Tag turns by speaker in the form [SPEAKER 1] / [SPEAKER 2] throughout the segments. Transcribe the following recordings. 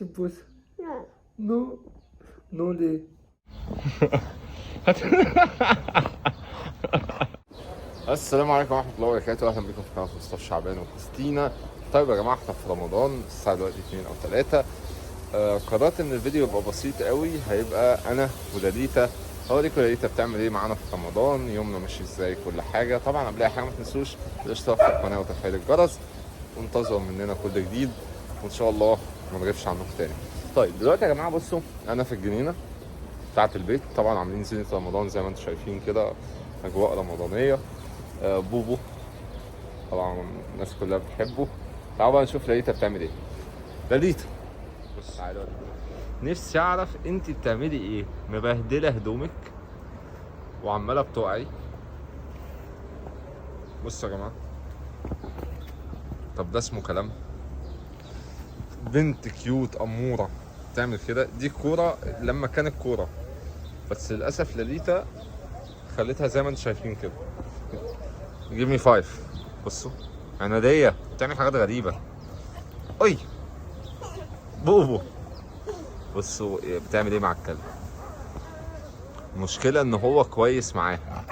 [SPEAKER 1] تبوسه. no no ليه؟ السلام عليكم ورحمة الله وبركاته، أهلا بكم في قناة مصطفى شعبان وكريستينا. طيب يا جماعة، احنا في رمضان، الساعة دلوقتي 2 أو 3. قررت إن الفيديو يبقى بسيط قوي، هيبقى أنا ولاليتا. هوريكم لاليتا بتعمل إيه معانا في رمضان، يومنا ماشي إزاي، كل حاجة. طبعا قبل أي حاجة ما تنسوش الاشتراك في القناة وتفعيل الجرس، وانتظروا مننا كل جديد، وإن شاء الله ما نغيبش عنكم تاني. طيب دلوقتي يا جماعة بصوا، أنا في الجنينة بتاعة البيت، طبعا عاملين زينة رمضان زي ما انتم شايفين كده، أجواء رمضانية. بوبو طبعا الناس كلها بتحبه. تعالوا بقى نشوف لاليتا بتعمل ايه. لاليتا بص، تعالوا، نفسي اعرف انت بتعملي ايه، مبهدله هدومك وعماله بتقعي. بصوا يا جماعة، طب ده اسمه كلام؟ بنت cute اموره تعمل كده؟ دي كورة لما كانت كورة، بس للاسف لاليتا خليتها زي ما انتم شايفين كده. give me five. بصوا عنادية بتعمل حاجات غريبة. اي بوبو، بصوا بتعمل ايه مع الكلب. المشكلة ان هو كويس معاها.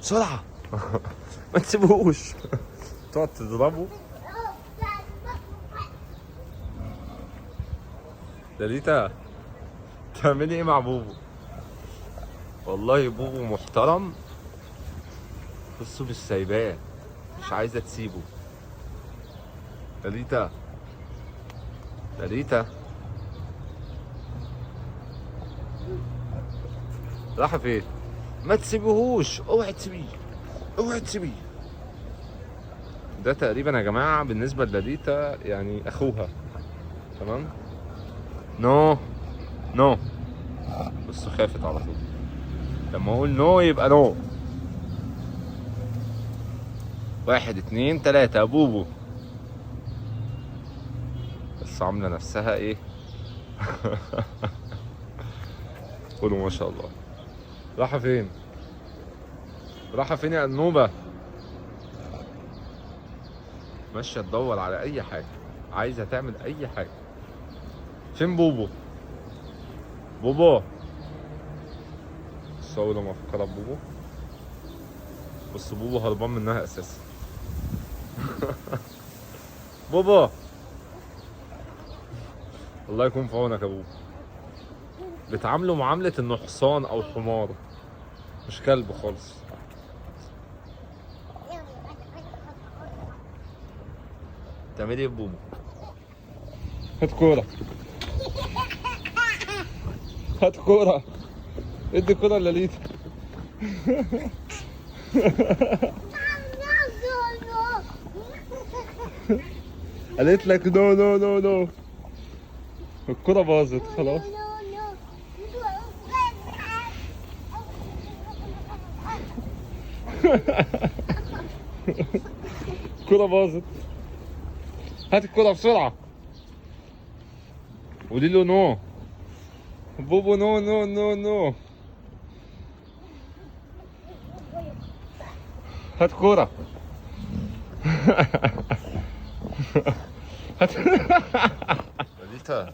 [SPEAKER 1] بسرعة ما تسيبهوش، تقعد تضربه. لاليتا تعملي ايه مع بوبو؟ والله بوبو محترم. بصوا مش سايباه، مش عايزه تسيبه. لاليتا لاليتا راح فين؟ ما تسيبهوش، اوعي تسيبيه، اوعي تسيبيه. ده تقريبا يا جماعة بالنسبة للاليتا يعني اخوها، تمام؟ no no، بصوا خافت على طول. لما اقول no يبقى no. 1 2 3 بوبو. بس عاملة نفسها ايه؟ قولوا ما شاء الله. راحة فين؟ راحة فين يا النوبة؟ ماشية تدور على أي حاجة، عايزة تعمل أي حاجة. فين بوبو؟ بوبو. بس أول ما فكرت بوبو، بس بوبو هربان منها أساسا. بوبو الله يكون في عونك يا بوبو. بتعامله معاملة انه حصان او حمار، مش كلب خالص. تعملي ايه بوبو؟ هات كورة، هات كورة، ادي كورة للاليتا. قالت لك no no no no، الكرة باظت خلاص. الكرة باظت، هات الكرة بسرعة. قولي له no بوبو، no no no no، هات كورة. هات. لاليتا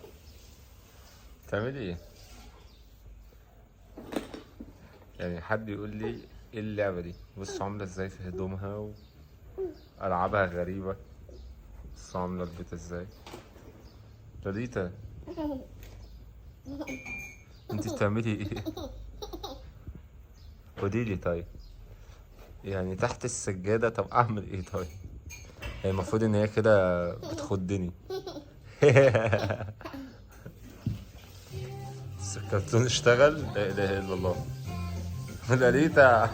[SPEAKER 1] تعملي ايه؟ يعني حد يقول لي ايه اللعبة دي؟ بصوا عاملة ازاي في هدومها والعابها غريبة. بصوا عاملة البيت ازاي. لاليتا انت بتعملي ايه؟ قولي لي طيب، يعني تحت السجادة طب اعمل ايه طيب؟ هي المفروض ان هي كده بتخضني. بس الكرتون اشتغل. لا اله الا الله. لاليتا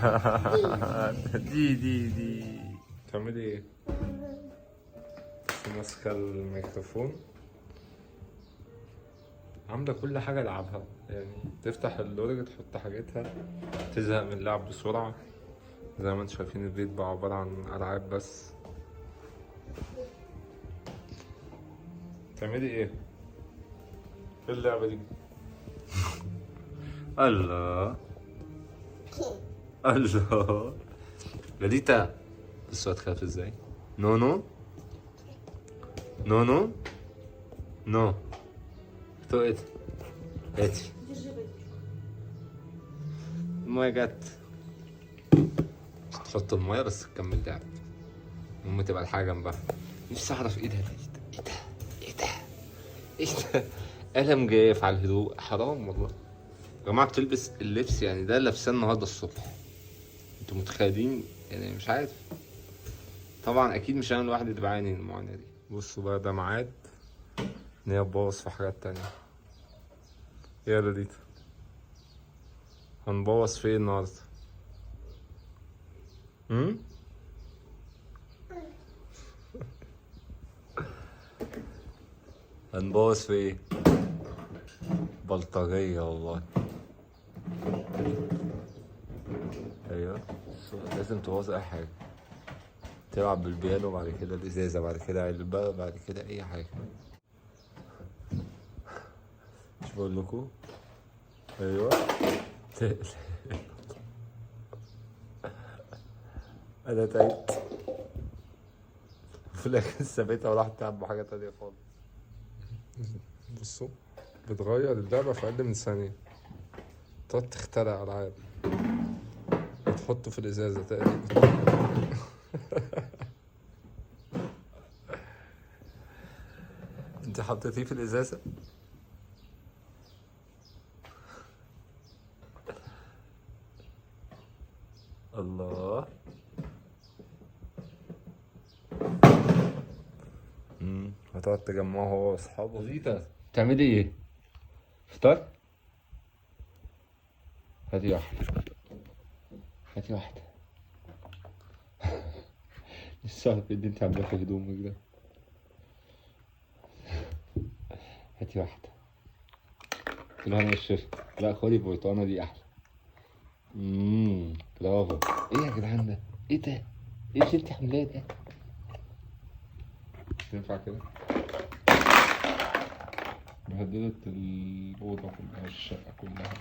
[SPEAKER 1] دي دي دي بتعملي ايه؟ ماسكه الميكروفون، عامله كل حاجة العبها، يعني تفتح الدرج تحط حاجتها، تزهق من اللعب بسرعة. زي ما انتم شايفين البيت بقى عبارة عن العاب بس. تعملي ايه؟ ايه اللعبة دي؟ الله الله لاليتا، بصوا هتخاف ازاي. no no no no Ну. Кто это? Эти.
[SPEAKER 2] Держи водичку.
[SPEAKER 1] المية جت. تحط المية بس تكمل لعب. المهم تبقى الحاجة جنبها. نفسي اعرف ايه ده، ايه ده، ايه ده، ايه ده؟ قلم جاف على الهدوء، حرام والله. يا جماعة بتلبس اللبس يعني ده لابساه النهارده الصبح. انتوا متخيلين؟ يعني مش عارف. طبعا اكيد مش انا لوحدي اللي بعاني من المعاناة دي. بصوا بقى ده ميعاد ان هي تبوظ في حاجات تانية. يا لوليتا هنبوظ في ايه النهارده؟ هنبوظ في ايه؟ بلطجية والله. ايوه لازم تبوظ اي حاجة. تلعب بالبيانو، بعد كده الازازة، بعد كده علبة، بعد كده اي حاجة. مش بقول لكم؟ ايوه انا تعبت في الاخر سابتها وراحت تلعب بحاجة تانية خالص. بصوا بتغير اللعبة في اقل من ثانية. تقعد تخترع العاب وتحطه في الازازة تقريبا. انت حطيتيه في الازازة؟ الله. هتقعد تجمعه هو واصحابه. زيتا بتعملي ايه؟ فطار؟ هاتي واحدة، هاتي واحدة. لسه عارف ايه اللي انت عاملاه في هدومك ده. هاتي واحدة. بالهنا والشفا. لا خدي البرتقانة دي أحلى. برافو. ايه يا جدعان ده؟ ايه ده؟ ايه اللي انت عاملاه ده؟ تنفع كده؟ بهدلت الأوضة كلها والشقة كلها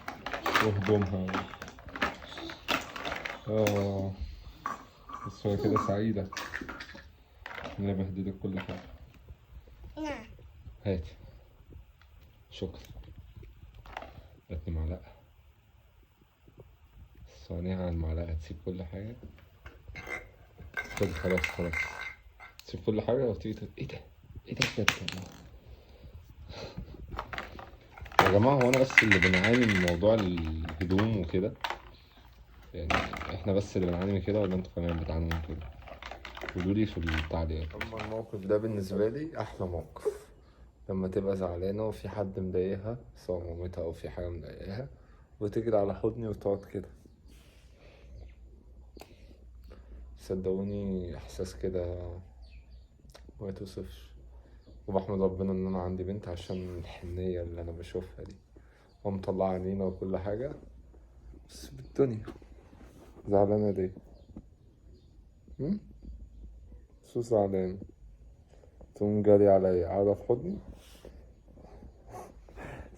[SPEAKER 1] وهدومها. بس هو كده سعيدة إن أنا بهدلت كل حاجة.
[SPEAKER 2] نعم.
[SPEAKER 1] هاتي. شكرا. هاتني معلقة. الصينية على المعلقة تسيب كل حاجة. خد خلاص خلاص. تسيب كل حاجة وتيجي ايه ده؟ ايه ده بجد والله؟ يا جماعة هو أنا بس اللي بنعاني من موضوع الهدوم وكده؟ يعني احنا بس اللي بنعاني من كده ولا انتوا كمان بتعانوا من كده؟ قولولي في التعليقات. أما الموقف ده بالنسبة لي أحلى موقف، لما تبقى زعلانة وفي حد مضايقها سواء مامتها أو في حاجة مضايقاها وتجري على حضني وتقعد كده. صدقوني إحساس كده ما يتوصفش. وبحمد ربنا إن أنا عندي بنت عشان الحنية اللي أنا بشوفها دي، ومطلعة عينينا وكل حاجة، بس بالدنيا. زعلانة ليه؟ شو زعلانة؟ تقوم جاري عليا قاعدة في حضني.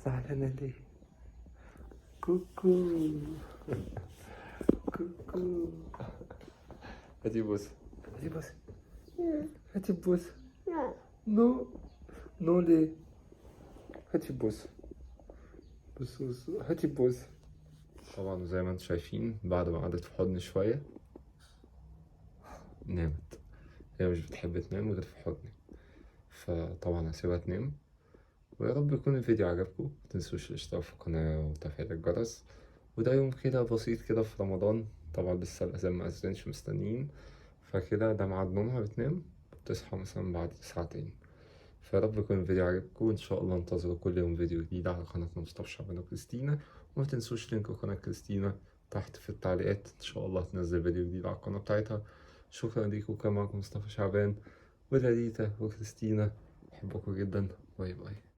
[SPEAKER 1] زعلانة ليه؟ كوكو كوكو. هاتي بوسة، هاتي بوسة، هاتي بوسة. no no ليه؟ هاتي بوسة، بص بص، هاتي بوسة. طبعا زي ما انتم شايفين بعد ما قعدت في حضني شوية نامت. هي مش بتحب تنام غير في حضني، فطبعا هسيبها تنام. ويا رب يكون الفيديو عجبكم. متنسوش الاشتراك في القناة وتفعيل الجرس. وده يوم كده بسيط كده في رمضان، طبعا لسه الأذان ما أذنش، مستنيين. فكده ده ميعاد نومها، بتنام بتصحى مثلا بعد ساعتين. فيا رب يكون الفيديو عجبكم، وإن شاء الله انتظروا كل يوم فيديو جديد على قناتنا مصطفى شعبان وكريستينا. وما تنسوش link قناة كريستينا تحت في التعليقات، إن شاء الله هتنزل فيديو جديد على القناة بتاعتها. شكرا ليكم، كان معكم مصطفى شعبان ولاليتا وكريستينا. بحبكم جدا. bye bye.